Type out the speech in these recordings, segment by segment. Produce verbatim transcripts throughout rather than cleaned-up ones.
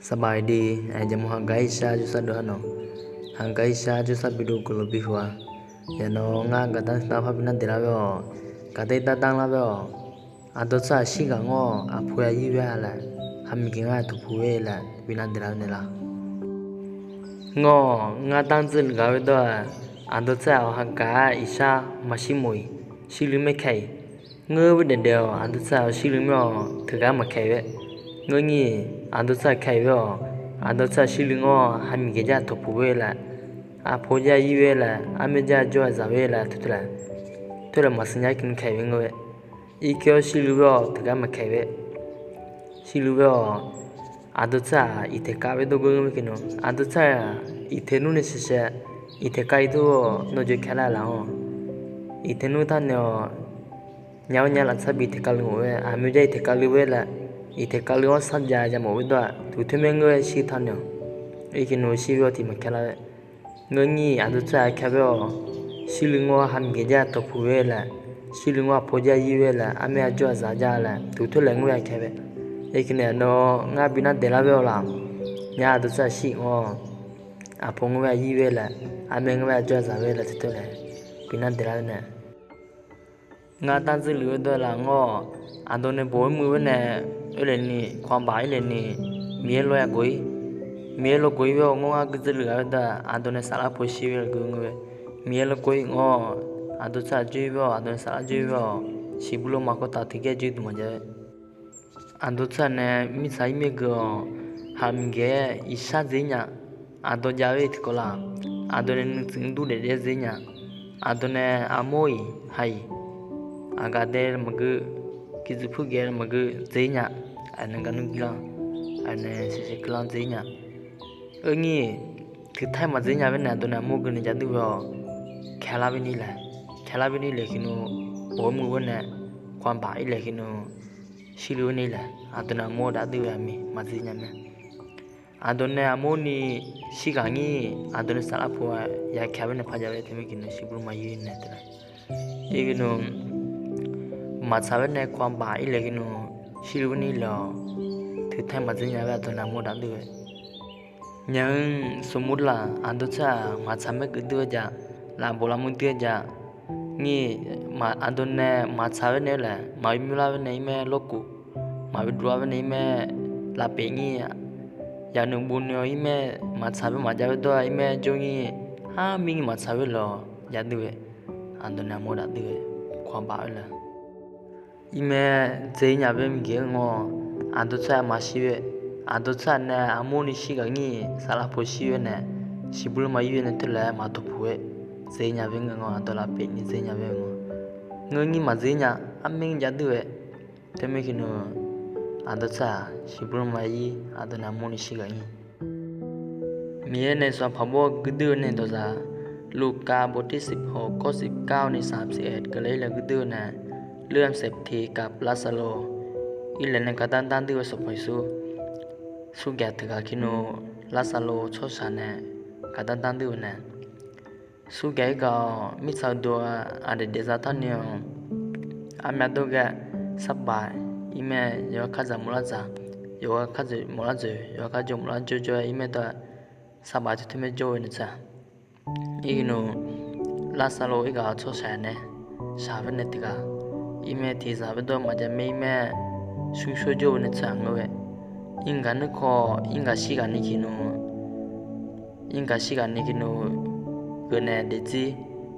Saqbaq aqdi, aqjeq mawf, haqgaq irshar jawrsar dov-ar nawq. Haqgaq irshar jawrsar bi dov guiqlanq bi huiq-a. Yawqnan ngar gaqdar taf par bi nar daeqlar ghae-awq. Gaqdar irtar danrlar ghae-awq. Aqdawq tsawrhaq shirghaq ngawr-awq, aqpoeq ya ir ghae-a laer, hamiq geuf ngar taqpuq ghae laer bi nar daeqlar naeqlaf. Ngawr-awq, ngar danr dzeurluf gaq ghae dawr-aq, aqdawq tsawrhaq-awq haqgaq-ar iqshar maqshir mof-iq, shirluiv maer kae-iq. Ngeur ghae daef daef-awq, aqdawq tsawrhaq-awq shirluiv maer-awq teugar maqkae-eu-aer. Ngeur nyir-iq, aqdawq tsawrhaq kae-iq ghae-awq, aqdawq tsawrhaq shirluiv ngawr-awq, hamiq geuf jar taqpuq ghae laer, aqpoeq jar ir ghae laer, armaer jar jawr-a zaq ghae laer teu teu laer, teu laer maqsiq nya irkeuv ni kae-iq ghae ngeur-aer. Irkeuv-awr shirluiv ghae-awq teugar maqkae-eu-aer. Shirluiv ghae-awq, aqdawq tsawrhaq iqtaeq kav ghae dawr geur ngeur-aer keuv nawr, aqdawq tsawrhaq iqtaeq nmr nae shaqshae, iqtaeq kav ir dur-awq, nawr jawr kae lar laf-awr. Iqtaeq nmr taq naeq-awq, nya-awr nya laf tsar bi iqtaeq kav luiv mawf ghae, aqmyawr jar iqtaeq kav luiv ghae laer, iqtaeq kav luiv-awr sar ja ja mawf ghae dawr-aq, tuq teu maer ngeur-aer shir taq naeq-awq. Irkeuv nawr shir ghae-awr tiq maqkae lar-aer. Ngeur nyir-iq, aqdawq tsawrhaq kae ghae-awq, shirluiv ngawr hamiq geuf jar taqpuq ghae laer, shirluiv ngawr aqpoeq jar ir ghae laer, armaer jar jawr-a zaq jar laer tuq teu laer ngeur-aer kae ghae. Irkeuv nae nawr ngar bi nar daeqlar ghae-awq laf. Nya aqdawq tsawrhaq shir ngawr-awq, aqpoeq ngeur-aer ir ghae laer, armaer ngeur-aer jawr-a zaq ghae laer teu teu laer bi nar daeqlar-aer nae. Ngar danr dzeurluf ghae dawr-aq laf ngawr-awq, aqdawq nae bof-aer muiq ghae nae, oerlef ni, kawqbaq irlef ni, Miqyaer lof-aer gawq-ir. Miqyaer lof gawq-ir ghae-awq, ngawr ngar guirdzeurluf gaq ghae dawr-aq, aqdawq nae saflar poeq shir ghae-eu geur ngeur-aer. Miqyaer lof gawq-ir ngawr-awq, aqdawq tsawrhaq joer ghae-awq, aqdawq nae saflar joer ghae-awq, siqbuq lor maqkawv taf tiqgaer joer duq maqjav-aer. Aqdawq tsawrhaq nae mirtsaq ir maer geuf-awq, hamiq geuf-aer iqshar dzae-ir nya. Aqdawq jav-aer tiqkawv laf, aqdawq nae nuitsuif dur daef daef-aer dzae-ir nya. Aqdawq nae armawr-iq ha-iq, aqgaf dae maqgeur, kiqtsuif pur gaef maqgeur dzae-ir nya. Aqnae gar nmr gui lar, aqnae shaqshaq keuv lar dzae-ir nya. Eur nyir-iq, teutar-aer maqdzae-ir nya-aer nae aqdawq nae armawr gui nae ja duir ghae-awq, kaelar bae ni laer, kaelar bae ni laer keuv nawr, bof-aer muiq ghae nae, kawqbaq irlef keuv nawr, shirluiv-aer ni laer aqdawq nae armawr dav duir ghae-a mir maqdzae-ir nya mae. Aqdawq nae armawr ni shirghaq nyir, aqdawq nae saflar poeq ya kae bae nae par jav-aer teu mir keuv nawr siqbuq lor maqyir nae teu laer. Irkeuv nawr, maqtsaq-aer nae kawqbaq irlef keuv nawr, shirluiv-aer ni laer-awq, teutar-aer maqdzae-ir nya-aer aqdawq nae armawr dav duir ghae. Nya-anr smrmur laf, aqdawq tsawrhaq maqtsaq maer keuv duir-aer ja, laf bof laf mur duir-aer ja. Nyir, aqdawq nae maqtsaq-aer nae laer, maqbi murlar-aer nae ir mae lawrkuf, maqbi dov-aer nae ir mae lafpef nyir, yanoeq bov noe-awr ir mae, maqtsaq bae maqjav-aer dawr-a ir mae jawr nyir, har mirnyir maqtsaq-aer lawr ja duir ghae. Aqdawq nae armawr dav duir ghae, kawqbaq-aer laer. Ir mae dzae-ir nya bae miqgeuf-aer ngawr, aqdawq tsawrhaq maqshir-aer, aqdawq tsawrhaq nae armawr ni shirghaq nyir, saflar poeq shir-aer nae, siqbuq lor maqyir nae teu laer maqtawq puq-aer, dzae-ir nya bae ngeur ngawr, aqdawq lafpef ni dzae-ir nya bae ngawr. Ngeur nyir maqdzae-ir nya, armaer ja duir ghae. Teu mir keuv nawr, aqdawq tsawrhaq siqbuq lor maqyir, aqdawq nae armawr ni shirghaq nyir. Miqyaer nae sanqpaq bawr guirdeuv-eu nae dawqzaq, Luvkav bawq tir siqpawq kawr siqkar-awr ni saqsiq-aer keuvle-ir laer guirdeuv-eu nae, เรื่องเศรษฐีกับลาซาโร irlaeq nae gardanr dar duir-eu sanqpaq Yeqsur, surgaq teughaq keuv nawr, Larsaqlo tsawrshaq nae gardanr dar duir-eu nae, surgaq-ir gaq-awq, mirtsaq dov-a aqdaeq daeqza tar ni-awq. Armyav dawr ghae, sarbaq ir mae, yawkhav dzaq mawflar dzaq, yawkhav dzoeq mawflar dzoeq, yawkhav jawr mawflar jawr jawr-aer ir mae dawr-a, sarbaq teu teu mae jawr-eu nae tsaq. Ir nawr, Larsaqlo-ir gaq-awq tsawrshaq nae, shaq-aer nae tiq ghaq, ir mae tiq zaq bae dawr maqjav mae ir mae, shurshawr jawr-eu nae tsaq ngeur-aer, ir gaq nuirkawv ir gaq shir ghaq ni keuv nawr, ir gaq shir ghaq ni keuv nawr, geuq nae daefzir,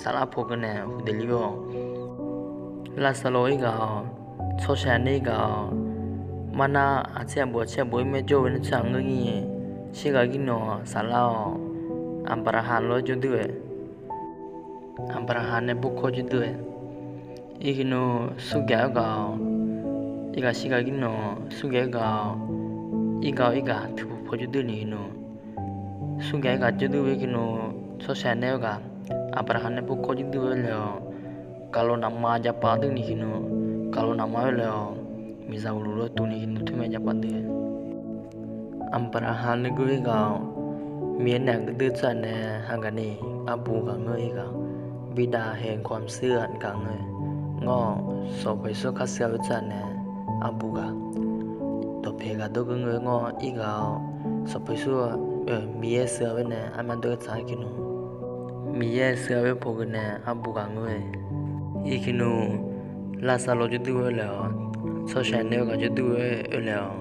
saflar paw geuq nae huqdaeq li-awq. Larsaqlo-ir gaq-awq, tsawrshaq nae-ir gaq-awq, marnar aqtser aqbof aqtser aqbof ir mae jawr-eu nae tsaq ngeur nyir, shir ghaq gir nawq saflar-awq, Aqbaraqhaq lof-aer jawr duir-eu Aqbaraqhaq nae bawrkawr jawr duir-eu. Ir keuv nawr surgaq-ir gaq-awq, ir gaq shir ghaq gir nawq surgaq-ir gaq-awq, ir gaq-awq ir gaq teupuq paw jawr duir ni keuv nawr, surgaq-ir gaq jawr duir-eu keuv nawr, tsawrshaq nae-eu gaq, Aqbaraqhaq nae bawrkawr jawr duir-eu laer-awq, gaqlawq naqma jav paf duir ni keuv nawr, gaqlawq naqma-aer laer-awq, miqzaq uqluq lof-aer tuv ni keuv nawr teu mae jav paf duir-eu Aqbaraqhaq nuigur-ir gaq-awq, Miqyaer nae aqgeu deuv tsawrhaq nae hagaq ni arbuq ghaq ngeur-ir gaq, bidav haeq kamq suir-eu gaq ngeur, ngawr-awq, sanqpaq Yeqsur kar suir-a-eu tsawrhaq nae arbuq ghaq, dawqpaeq ghaq dawrgeur ngeur ngawr-ir gaq-awq, Sanqpaq Yeqsur, Miqyaer sheuq-a khoer nae armyav dawr-aer tsaq-aer ki nmr. Miqyaer sheuq-a khoer pawgeuf nae arbuq ghaq ngeur-aer, irkir nmr, Lavsarlov jawrduq-aer laeq-awq, tsawrshaq nae-eu ghaq jawrduq-aer oe laeq-awq,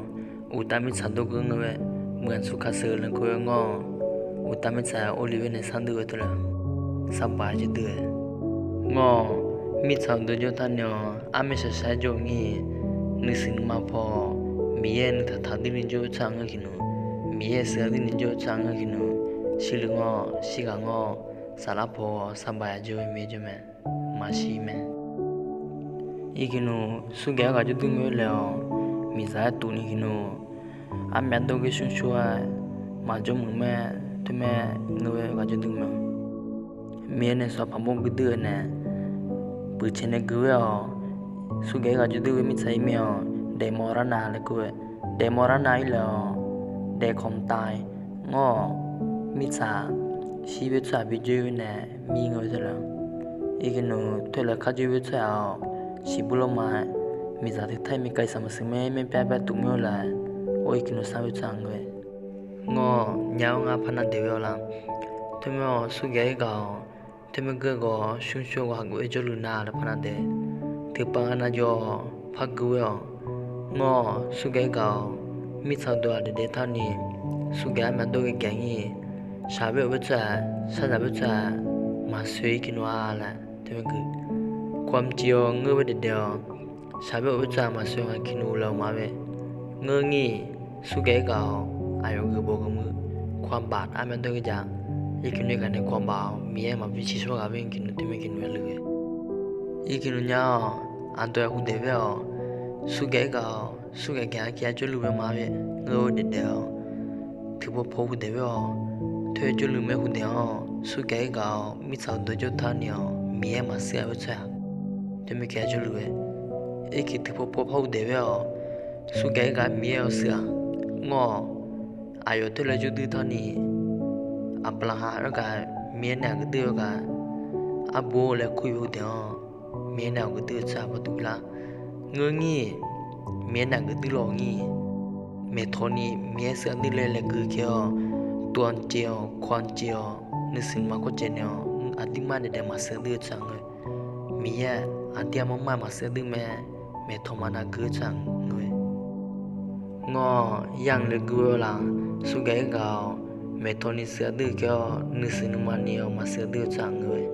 uqtav mirtsaq dawrgeur ngeur-aer, muiq-aq tsur kaqseuq laeqkov-aer ngawr-awq, uqtav mirtsaq or li khoer nae sar duq-aer teu laeq-awq, sarbaq jawrduq-aer ngawr-awq, mirtsaq-euq dawq jawr taq naeq-awq, armyav shaqshaq-aer jawr-eu ngir, nuisiq nuima paw-awq, Miqyaer nuitaq taq duini jawr-eu tsawrhaq ngeur ki nmr, Miqyaer sheuq-a duini jawr-eu tsawrhaq ngeur ki nmr, shirluf ngawr-awq, shirghaq ngawr-awq, saflar paw-awq, sarbaq ya jawr-eu Miqyaer jawr mae, maqshir mae. Irkir nmr, surgaeq-aer ghaq jawrduq ngeur-aer laeq-awq, miqzaq-aer tufni ki nmr, armyav dawr ghae shmr shmr-aer, maqjawr muiq mae, teu mae, ngeur-aer ghaq jawrduq mae. Miqyaer nae sawq paq bawr gui duq-eu nae, puiq caenae gui-aer-awq, surgaeq-aer ghaq jawrduq-eu mirtsaq-ir mae-awq, daefmawf lar nav laer kur-aer, daefmawf lar nav-ir laeq-awq, daefkawq mqtav ngawr-awq, mirtsaq shir-aer tsawrhaq bijawr-ir nae mir ngeur-aer teu laeq-awq. Irkir nmr, teu laeq kharjawr-aer tsawrhaq-awq, siqbur lanma miqzaq teu tar-ir miqkaq iqsaq maqsiq mae, maer pyaer pyaer tuf ngeur-aer laeq, or irkir nmr sar-aer tsawrhaq ngeur-aer ngawr-awq, nya-awr ngar paqnav daeq ghae-awr la. Teu mae-awq, surgaeq-aer ghaq-awq, teu mae gui ghawq-awr shmr shmr ghaq geuf-aer jawrluf nav laer paqnav daeq. Tiqpav nav jawr-awq, par gui-aer-awq. Ngawr-awq, surgaeq-aer ghaq-awq, mirtsaq dawq-aq daef daef taq ni, surgaeq armyav dawr ghae gaeq ngir, shaqbyaer of-aer tsawrhaq, shaqzaq byaer tsawrhaq, maqsoeq-ir ki nmr-a laer teu mae gui, kawm civ-awr ngeur-aer daef daef-awq. Shaqbyaer of-aer tsawrhaq maqsoeq nga ki nmr laer-awq ma mae. Ngeur ngir, surgaeq-aer ghaq-awq, aqyawf geufbof geufmuiq, kawm baf armyav dawr ghae jaq. Irkir nmr ghaq nae kawm baf-awq, Miqyaer maqbi ciqshawr ghaq bae ki nmr teu mae ki nmr-aer luf-eu. Irkir nmr nya-awq, aqdawq-aer hudaeq bae-awq. Surgaeq-aer ghaq-awq, surgaeq gaeq-aer ki-a jawrluf mae ma mae, ngeur-aer daef daef-awq. Tiqpav paw hudaeq bae-awq, teu-aer jawrluf mae hudaeq-awq, surgaeq-aer ghaq-awq, mirtsaq-euq dawq jawr taq ni-awq, Miqyaer maqshir-a bae tsawrhaq teu mae ki-a jawrluf-aer. Irkir tiqpav paw par hudaeq bae-awq, surgaeq-aer ghaq Miqyaer-awr shir-aq ngawr-awq, aqyawf teu laer jawrduq taq ni, Aqbyaqlaqhaq-aer ghaq Miqyaer nae aqgeu duir-eu ghaq, arbo laer kur-eu hudaeq-awq, Miqyaer nae aqgeu duir-eu tsawrhaq par duq lar. Ngeur ngir, Miqyaer nae aqgeu duir law ngir, maeqtawq ni Miqyaer sheuq-a duir laer laeqkeuv kaer-awq, tov-anr caev-awq, kawv-anr caev-awq, nuisiq nuima kawr caev naeq-awq, aqduimaf daef daef maqsheuq duir-eu tsawrhaq ngeur. Miqyaer aqdir armar mar maqsheuq duir mae, maeqtawq maqnav gui-eu tsawrhaq ngeur-aer ngawr-awq, yamq laeqkeuv-eu laf, surgaeq-aer ghaq-awq, maeqtawq ni sheuq-a duir kaer-awq, nuisiq nuima ni-awq maqsheuq duir-eu tsawrhaq ngeur-aer.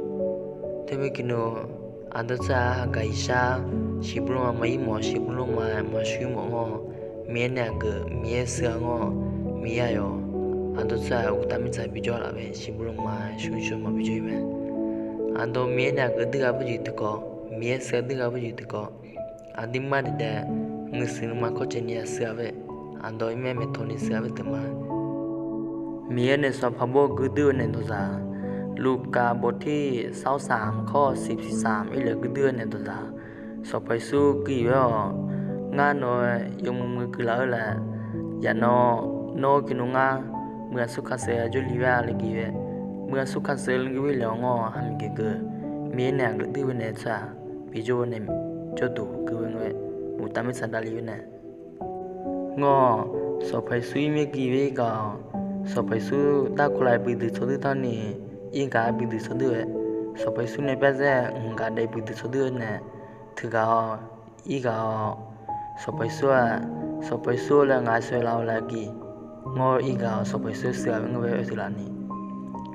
Teu mae ki nmr, aqdawq tsawrhaq-aq, haqgaq iqshar, siqbur lanma maq-ir mawf, siqbur lanma maqshir mawf ngawr-awq, Miqyaer nae aqgeu Miqyaer sheuq-a ngawr-awq, Miqyaer aqyawf, aqdawq tsawrhaq-aq, uqtav mirtsaq bijawr laf bae, siqbur lanma shmr shmr maqbi jawr-ir mae. Aqdawq Miqyaer nae aqgeu duir ghaq bujeuq tiqkawv, Miqyaer sheuq-a duir ghaq bujeuq tiqkawv, aqduimaf daef daef nuisiq nuima kawr caev ni-a sheuq-a bae, aqdawq-ir mae maeqtawq ni sheuq-a bae teq ma. Miqyaer nae sanqpaq bawr gui duir-eu nae dawqzaq, Lurkaf bawrtir sar-awr saq kawr siq siq saq-ir laeq gui duir-eu nae dawqzaq, Sanqpaq Yeqsur gui-ir-awr, ngar nawq-aer yawmuiq muiq guiqlaf-eu laer, yaq nawr, nawr-eu ki nmr ngar, muiq-aq surkaq sheuq-a jawrluf-a laer gui-aer, muiq-aq surkaq sheuq laer gui-aer laeq-awr ngawr-awq, haqmiq geuf geuf, Miqyaer nae aqgeu duir-eu nae tsawrhaq bijawr-eu nae jawrduq gui-aer ngeur-aer, uqtav mirtsaq davlef-eu nae ngawr-awq, Sanqpaq Yeqsur ir mir gui-ir gaq-awq. Sanqpaq Yeqsur darkawq laf-aer buiqdui tsawrduir taq ni, ir gaq-aer buiqdui tsawrduir-aer, Sanqpaq Yeqsur nae byaerdzae mq gaq daef buiqdui tsawrduir-eu nae, teughaq-awq, ir gaq-awq. Sanqpaq Yeqsur-aq, Sanqpaq Yeqsur laer ngaq-aer shawr laf-awr laer gui ngawr, ir gaq-awq. Sanqpaq Yeqsur sheuq-a ngeur bae oe teuqlaf ni,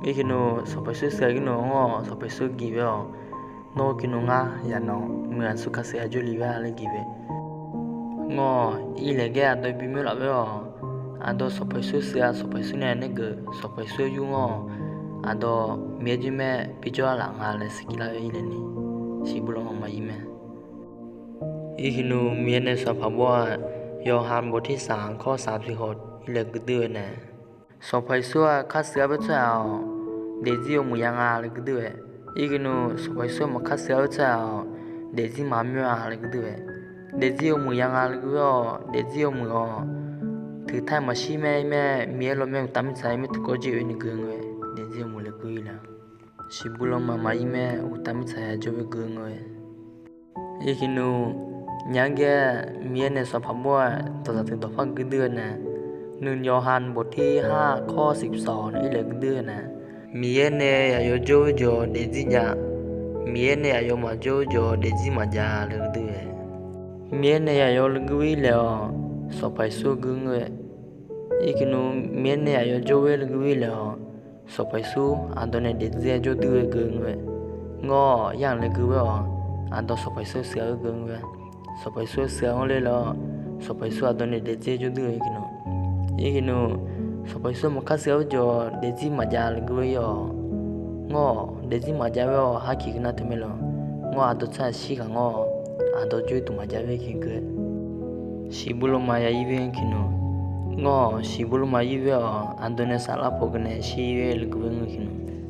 ir ki nmr, Sanqpaq Yeqsur sheuq-a gui nmr ngawr-awq. Sanqpaq Yeqsur gui bae-awq, nawr-eu ki nmr ngar, yaq nawr muiq-aq surkaq sheuq-a jawrluf-a laer gui bae ngawr-awq. Ir laeq gaer aqdawq bi mr laf bae-awq. Aqdawq Sanqpaq Yeqsur sheuq-a, Sanqpaq Yeqsur nae nae geuf, Sanqpaq Yeqsur-aer yur ngawr-awq. Aqdawq Miqyaer jir mae bijawr-a laf nga laer siqkir lar-aer ir laer ni, siqbur lanma maq-ir mae. Ir ki nmr, Miqyaer nae sanqpaq bawr-aq, yawqha bawrtir saq kawr saq tiq haw ir laeq gui duir-eu nae, Sanqpaq Yeqsur-aq, kar sheuq-a bae tsawrhaq-awq, daefzir yawmuiq ya nga laer gui duir-aer. Ir ki nmr, Sanqpaq Yeqsur maqkar sheuq-a bae tsawrhaq-awq, daefzir maqmr-a laer gui duir-aer. Daefzir yawmuiq ya nga laer gui-awr, daefzir yawmuiq-awq, teutar-aer maqshir mae, ir mae, Miqyaer lawr mae, uqtav mirtsaq-aer mae, tiqkawv jir oe ni gui ngeur-aer, daefzir yawmuiq laer gui laer, siqbur lanma maq-ir mae, uqtav mirtsaq-aer jawr bae gui ngeur-aer. Ir ki nmr, nya gaer Miqyaer nae sanqpaq bawr-aq, dawqzaq teu dawqpar gui duir-eu nae, Nuijan ha bawq tir ha kawr siqsawq nae irlaeq gui duir-eu nae, Miqyaer nae aqyawf jawr-eu jawq daefzir jav, Miqyaer nae aqyawf maqjawr-eu jawq daefzir maqjav laer gui duir-eu. Miqyaer nae aqyawf laer gui-ir laeq-awq, Sanqpaq Yeqsur gui ngeur-eu. Irkif nmr Miqyaer nae aqyawf jawr-eu laer gui-ir laeq-awq, Sanqpaq Yeqsur aqdawq nae daefzir-aer jawr duir-eu gui ngeur-eu. Ngawr-awq, yar-anr laer gui-awr-awq, aqdawq Sanqpaq Yeqsur siqghaq-eu gui ngeur-eu. Sanqpaq Yeqsur siqghaq-anr ler laer-awr, Sanqpaq Yeqsur aqdawq nae daefzir-aer jawr duir-eu irkif nmr. Irkif nmr, Sanqpaq Yeqsur maqkar siqghaq-eu jawq daefzir maqjav laer gui-ir-awq. Ngawr-awq, daefzir maqjav-aer-awq, harkiq gui nar teumae lawq. Ngawr aqdawq tsawrhaq shirghaq ngawr-awq, aqdawq jawr-ir duq maqjav-aer gui-eu. Shiqbuq lorma ya ir-aer irkif nmr. Ngawr-awq, shiqbuq lorma ir-aer-awq, aqdawq nae saflar paw gui nae shir-aer laer gui-aer ngeur irkif nmr.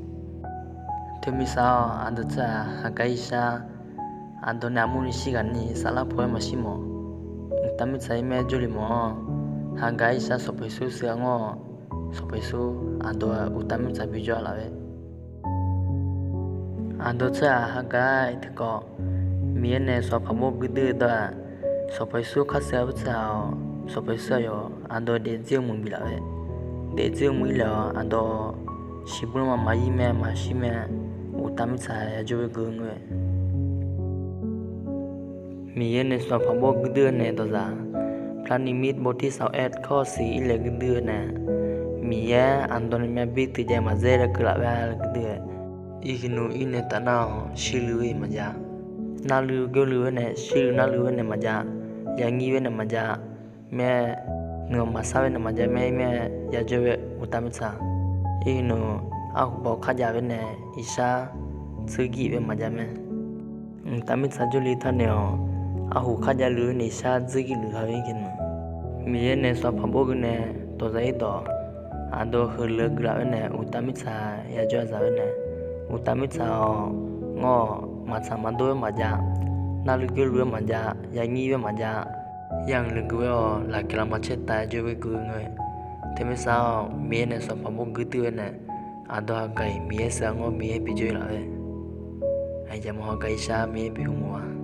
Teumirnae sar-awq, aqdawq tsawrhaq Haqgaq-ir shar, aqdawq nae armur ni shirghaq ni saflar paw-aer maqshir mawf. Uqtaf mirtsaq-ir mae jawrle mawf-awr, Haqgaq-ir shar Sanqpaq Yeqsur siqghaq ngawr-awq, Sanqpaq Yeqsur aqdawq-aq uqtaf mirtsaq bijawr laf-aer. Aqdawq tsawrhaq Haqgaq-ir tiqkawv, Miqyaer nae sanqpaq bawr gui duir-eu dawr-aq, Sanqpaq Yeqsur khar siqghaq-eu tsawrhaq-awq, Sanqpaq Yeqsur aqyawf aqdawq daefzir-eu mq biflaf-aer, daefzir-eu mq-ir laeq-awr aqdawq shiqbuq lorma maqir mae maqshir mae, uqtaf mirtsaq ya jawr-aer gui ngeur-eu. Miqyaer nae sanqpaq bawr gui duir-eu nae dawqzaq, Planimir bawr tir saq-aer kawr siq ir laeq gui duir-eu nae, Miqyaer aqdawq nae myavbir tiqjaev maqdzaer laer keuvlaf-aer laer gui duir-eu. Irkif nmr ir nae taf nar-awq, shirluiv-ir maqjav. Narluiv goerluiv-aer nae, shirluiv narluiv-aer nae maqjav, yangir-aer nae maqjav, mae, nuighaq maqsar-aer nae maqjav mae, mae, ya jawr-aer uqtaf mirtsaq. Irkif nmr, arhu baw kharjav-aer nae iqshar tsuir gir-aer maqjav mae. Uqtaf mirtsaq jawrle tar naeq-awq, arhu kharjav luiv-aer nae iqshar tsuir gir luiv ha-aer irkif nmr. Miqyaer nae sanqpaq bawr gui nae dawqzaq-ir dawq, aqdawq heulof-aer guiqlaf-aer nae uqtaf mirtsaq ya jawr-aer zaq-aer nae, uqtaf mirtsaq-awq, ngawr-awq, maqtsaq maqdov-aer maqjav, narluiv goerluiv-aer maqjav, yangir-aer maqjav, yamq lef gui-aer-awq, laqkhaq laqma caertav jawr-aer gui ngeur-eu. Teumirnae sar-awq, Miqyaer nae sanqpaq bawr gui duir-eu nae, aqdawq Haqgaq-iq Miqyaer siqghaq ngawr Miqyaer bijawr-ir laf-aer, aqyamq Haqgaq-ir shar Miqyaer bi hmq-a.